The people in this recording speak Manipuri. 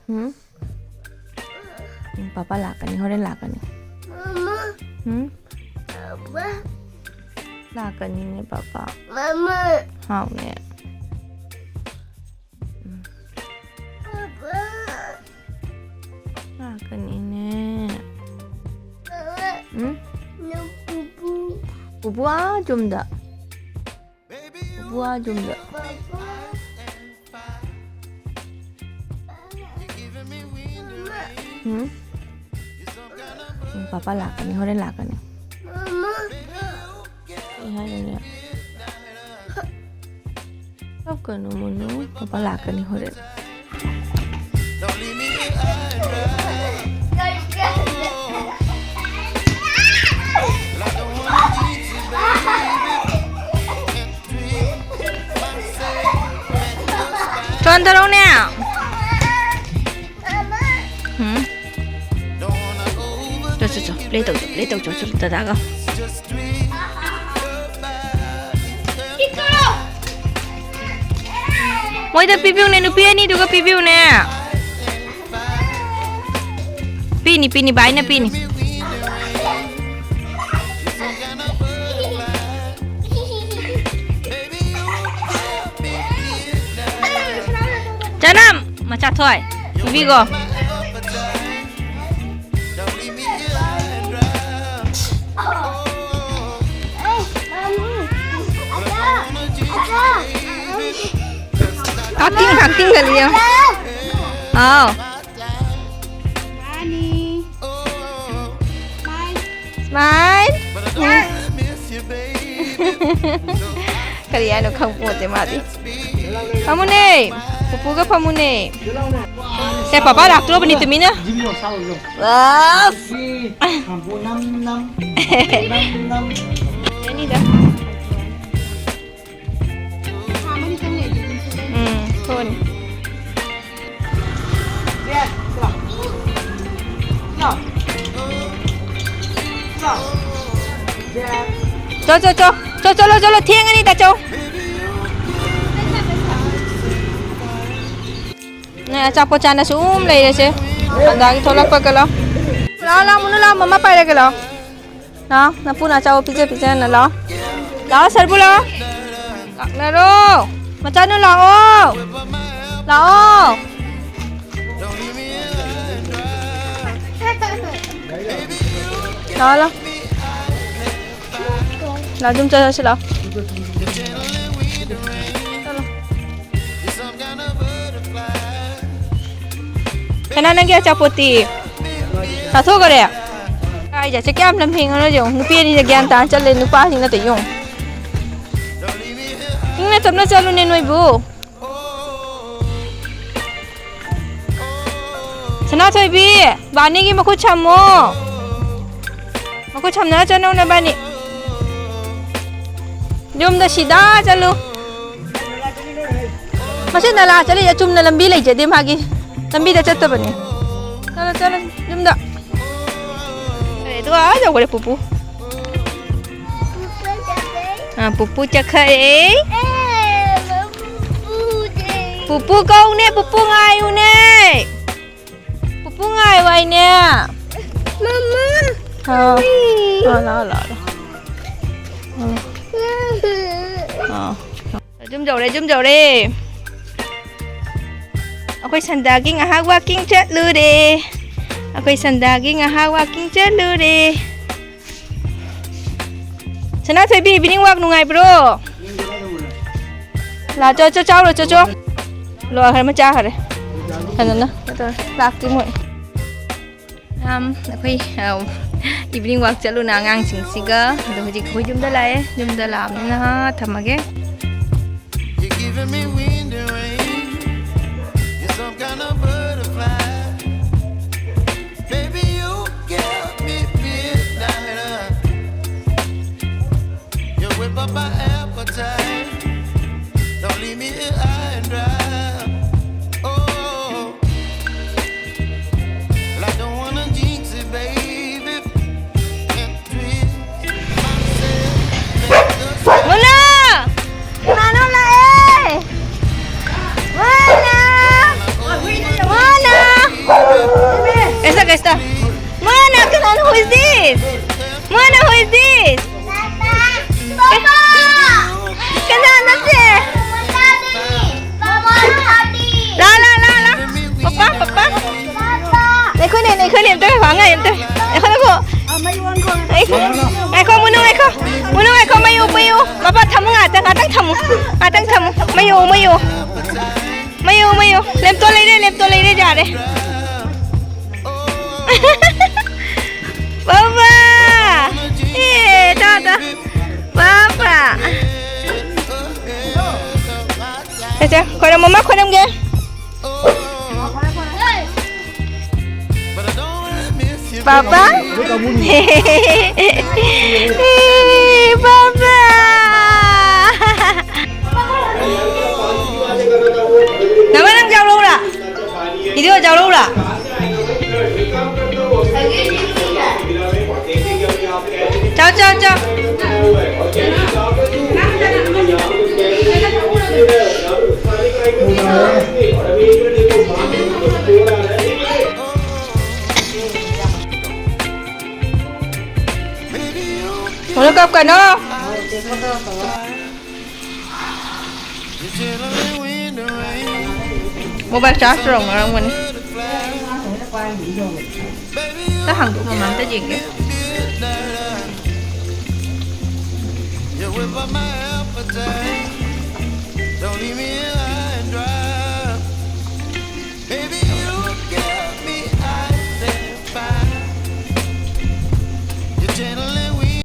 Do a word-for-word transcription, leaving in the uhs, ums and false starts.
ꯎꯝ? ꯎꯝ, ꯄꯥꯄꯥ ꯂꯥꯛꯀꯅꯤ, ꯍꯣꯔꯦꯟ ꯂꯥꯛꯀꯅꯤ꯫ ꯃꯃꯥ꯫ ꯎꯝ? ꯄꯥꯄꯥ꯫ ꯂꯥꯛꯀꯅꯤꯅꯦ, ꯄꯥꯄꯥ꯫ ꯃꯃꯥ꯫ ꯍꯥꯎꯅꯦ꯫ ꯎꯝ꯫ ꯄꯥꯄꯥ꯫ ꯂꯥꯛꯀꯅꯤꯅꯦ꯫ ꯄꯥꯄꯥ꯫ ꯎꯝ? ꯅꯪ ꯄꯨꯄꯨ꯫ ꯄꯨꯄꯨ ꯑꯥ ꯌꯨꯝꯗ꯫ ꯄꯨꯄꯨ ꯑꯥ ꯌꯨꯝꯗ꯫ ꯎꯝ? ꯎꯝ, ꯄꯥꯄꯥ ꯂꯥꯛꯀꯅꯤ, ꯍꯣꯔꯦꯟ ꯂꯥꯛꯀꯅꯤ꯫ ꯀꯩ ꯍꯥꯏꯅꯣꯅꯦ? ꯀꯞꯀꯅꯨ, ꯃꯨꯅꯨ꯫ ꯄꯥꯄꯥ ꯂꯥꯛꯀꯅꯤ ꯍꯣꯔꯦꯟ꯫ ꯆꯣꯟꯊꯔꯛꯎꯅꯦ꯫ ꯎꯝ꯫ ꯆꯣ, ꯆꯣ, ꯆꯣ꯫ Play ꯇꯧ ꯆꯣ, play ꯇꯧ ꯆꯣ, ꯆꯣ, ꯗꯗꯥꯒ꯫ ꯃꯣꯏꯗ ꯄꯤꯕꯤꯌꯨꯅꯦ, ꯅꯨꯄꯤ ꯑꯅꯤꯗꯨꯒ ꯄꯤꯕꯤꯌꯨꯅꯦ꯫ ꯄꯤꯅꯤ, ꯄꯤꯅꯤ, ꯚꯥꯏꯅ ꯄꯤꯅꯤ꯫ ꯆꯅꯝ! ꯃꯆꯥ ꯊꯣꯏ, ꯄꯤꯕꯤꯒꯣ꯫ Acting, acting कर लिया। आओ। Smile. ꯀꯔꯤ ꯍꯥꯏꯅꯣ ꯈꯪꯄꯣꯠꯇꯦ ꯃꯥꯗꯤ꯫ ꯐꯝꯃꯨꯅꯦ꯫ ꯄꯨꯄꯨꯒ ꯐꯝꯃꯨꯅꯦ꯫ ꯁꯦ, ꯄꯥꯄꯥ ꯂꯥꯛꯇ꯭ꯔꯣꯕꯅꯤ ꯇꯨꯃꯤꯟꯅ꯫ ꯑꯁ! ꯑꯅꯤꯗ꯫ ꯎꯝ, ꯊꯣꯛꯑꯅꯤ꯫ ꯆꯣ, ꯆꯣ, ꯆꯣ꯫ ꯆꯣ, ꯆꯠꯂꯣ, ꯆꯠꯂꯣ꯫ ꯊꯦꯡꯉꯅꯤꯗ, ꯆꯣ꯫ ꯑꯆꯥꯄꯣꯠ ꯆꯥꯅ ꯁꯨꯝ ꯂꯩꯔꯁꯦ꯫ ꯑꯗꯒꯤ ꯊꯣꯛꯂꯛꯄꯒ ꯂꯥꯛꯑꯣ꯫ ꯂꯥꯛꯑꯣ, ꯂꯥꯛꯑꯣ, ꯃꯨꯅꯨ ꯂꯥꯛꯑꯣ, ꯃꯃꯥ ꯄꯥꯏꯔꯒꯦ ꯂꯥꯛꯑꯣ꯫ ꯂꯥꯛꯑꯣ, ꯅꯄꯨꯅ ꯑꯆꯥꯄꯣꯠ ꯄꯤꯖ ꯄꯤꯖꯅ ꯂꯥꯛꯑꯣ꯫ ꯂꯥꯛꯑꯣ, ꯁꯔꯕꯨ ꯂꯥꯛꯑꯣ꯫ ꯂꯥꯛꯅꯔꯣ꯫ ꯃꯆꯥꯅꯨ ꯂꯥꯛꯑꯣ꯫ ꯂꯥꯛꯑꯣ꯫ ꯂꯥꯛꯑꯣ, ꯂꯥꯛꯑꯣ꯫ ꯂꯥꯛꯑꯣ, ꯑꯗꯨꯝ ꯆꯠꯂꯁꯤ ꯂꯥꯛꯑꯣ꯫ ꯆꯠꯂꯣ꯫ ꯀꯅꯥ ꯅꯪꯒꯤ ꯑꯆꯥꯄꯣꯠꯇꯤ? ꯆꯥꯊꯣꯛꯈꯔꯦ? ꯀꯥꯏ ꯆꯠꯁꯦ? ꯀꯌꯥꯝ ꯂꯝ ꯍꯦꯟꯒꯅꯣ ꯌꯦꯡꯉꯨ꯫ ꯅꯨꯄꯤ ꯑꯅꯤꯁꯦ ꯒ꯭ꯌꯥꯟ ꯇꯥꯅ ꯆꯠꯂꯦ, ꯅꯨꯄꯥꯁꯤꯡ ꯅꯠꯇ ꯌꯦꯡꯉꯨ꯫ ꯏꯪꯅ ꯇꯞꯅ ꯆꯠꯂꯨꯅꯦ ꯅꯣꯏꯕꯨ꯫ ꯁꯅꯥꯊꯣꯏꯕꯤ, ꯕꯥꯅꯤꯒꯤ ꯃꯈꯨꯠ ꯁꯝꯃꯣ꯫ ꯃꯈꯨꯠ ꯁꯝꯅꯔ ꯆꯠꯅꯧ ꯅꯕꯥꯅꯤ꯫ ꯌꯨꯝꯗ ꯁꯤꯗꯥ ꯆꯠꯂꯨ꯫ ꯃꯁꯤ ꯅꯂꯥ ꯆꯠꯂꯤꯁꯦ ꯆꯨꯝꯅ ꯂꯝꯕꯤ ꯂꯩꯖꯗꯦ ꯃꯥꯒꯤ꯫ ꯂꯝꯕꯤꯗ ꯆꯠꯇꯕꯅꯦ꯫ ꯆꯠꯂꯣ, ꯆꯠꯂꯣ, ꯌꯨꯝꯗ꯫ ꯑꯦ, ꯑꯗꯨ ꯑꯥ ꯌꯧꯈ꯭ꯔꯦ ꯄꯨꯄꯨ꯫ ꯑꯥ, ꯄꯨꯄꯨ ꯆꯠꯈ꯭ꯔꯦ꯫ ꯄꯨꯄꯨ ꯀꯧꯅꯦ, ꯄꯨꯄꯨ ꯉꯥꯏꯌꯨꯅꯦ꯫ ꯄꯨꯄꯨ ꯉꯥꯏꯌꯨ ꯍꯥꯏꯅꯦ꯫ ꯃꯃꯥ꯫ ꯑꯥ꯫ ꯑꯥ, ꯂꯥꯛꯑꯣ, ꯂꯥꯛꯑꯣ, ꯂꯥꯛꯑꯣ꯫ ꯑꯥ꯫ ꯑꯥ꯫ ꯌꯨꯝ ꯌꯧꯔꯦ, ꯌꯨꯝ ꯌꯧꯔꯦ꯫ ꯑꯩꯈꯣꯏ ꯁꯟꯗꯥꯒꯤ ꯉꯥꯏꯍꯥꯛ walking ꯆꯠꯂꯨꯔꯦ꯫ ꯑꯩꯈꯣꯏ ꯁꯟꯗꯥꯒꯤ ꯉꯥꯏꯍꯥꯛ walking ꯆꯠꯂꯨꯔꯦ꯫ ꯁꯅꯥꯊꯣꯏꯕꯤ, evening walk ꯅꯨꯡꯉꯥꯏꯕ꯭ꯔꯣ? ꯂꯥ, ꯆꯣ, ꯆꯣ, ꯆꯥꯎꯔꯣ, ꯆꯣ, ꯆꯣ꯫ ꯂꯣꯏꯈ꯭ꯔꯦ, ꯃꯆꯥ ꯈꯔꯦ꯫ ꯐꯖꯅ ꯂꯥꯛꯇꯦ ꯃꯣꯏ꯫ ꯌꯥꯝ ꯑꯩꯈꯣꯏ, ꯑ, evening walk ꯆꯠꯂꯨꯅ ꯑꯉꯥꯡꯁꯤꯡꯁꯤꯒ꯫ ꯑꯗꯣ ꯍꯧꯖꯤꯛ ꯑꯩꯈꯣꯏ ꯌꯨꯝꯗ ꯂꯥꯛꯑꯦ꯫ ꯌꯨꯝꯗ ꯂꯥꯛꯑꯕꯅꯤꯅ ꯊꯝꯃꯒꯦ꯫ You're giving me wind and rain. You're some kind of butterfly. Baby, you give me midnight. You whip up my appetite. Don't leave me here high and dry. Oh, well, I don't wanna jinx it, baby. Can't twist myself. Muna! Muna, no, la, eh! ꯃꯥꯅ ꯀꯅꯥꯅꯣ? Who is this? ꯃꯥꯅ who is this? ꯀꯅꯥꯅꯣ ꯁꯦ? ꯂꯥ, ꯂꯥ, ꯂꯥ, ꯂꯥ. Papa, papa. ꯉꯥꯏꯈꯣꯅꯦ, ꯉꯥꯏꯈꯣꯅꯦ, ꯑꯝꯇ ꯉꯥꯏꯈꯣ, ꯑꯉꯥꯡ ꯑꯝꯇ. ꯉꯥꯏꯈꯣ, ꯉꯥꯏꯈꯣ. ꯉꯥꯏꯈꯣ, ꯉꯥꯏꯈꯣ, ꯃꯨꯅꯨ, ꯉꯥꯏꯈꯣ꯫ ꯃꯨꯅꯨ, ꯉꯥꯏꯈꯣ, ꯃꯌꯨ, ꯃꯌꯨ꯫ ꯄꯄꯥ, ꯊꯝꯃꯨ ꯉꯥꯛꯇꯪ, ꯉꯥꯛꯇꯪ ꯊꯝꯃꯨ꯫ ꯉꯥꯛꯇꯪ ꯊꯝꯃꯨ꯫ ꯃꯌꯨ, ꯃꯌꯨ꯫ ꯃꯌꯨ, ꯃꯌꯨ꯫ ꯂꯦꯝꯇꯣꯟ ꯂꯩꯔꯦ, ꯂꯦꯝꯇꯣꯟ ꯂꯩꯔꯦ, ꯌꯥꯔꯦ꯫ ꯄꯄꯥ! ꯑꯦ, ꯇꯥ, ꯇꯥ꯫ ꯄꯄꯥ! ꯁꯦ, ꯁꯦ, ꯈꯣꯏꯔꯝꯃꯣ, ꯃꯥ ꯈꯣꯏꯔꯝꯒꯦ꯫ ꯄꯄꯥ? ꯑꯦ, ꯄꯄꯥ! ꯅꯃ, ꯅꯪ ꯌꯥꯎꯔꯛꯎꯔꯥ? ꯏꯗꯤ ꯍꯣꯏ ꯌꯥꯎꯔꯛꯎꯔꯥ? ꯆꯥꯎ, ꯆꯥꯎ, ꯆꯥꯎ꯫ ꯃꯨꯅꯨ ꯀꯞꯀꯅꯣ꯫ Mobile charge ꯇꯧꯔꯝꯒꯅꯤ꯫ ꯑꯝꯇ ꯍꯥꯡꯗꯣꯛꯑꯣ, ꯃꯃꯥ, ꯑꯝꯇ ꯌꯦꯡꯒꯦ꯫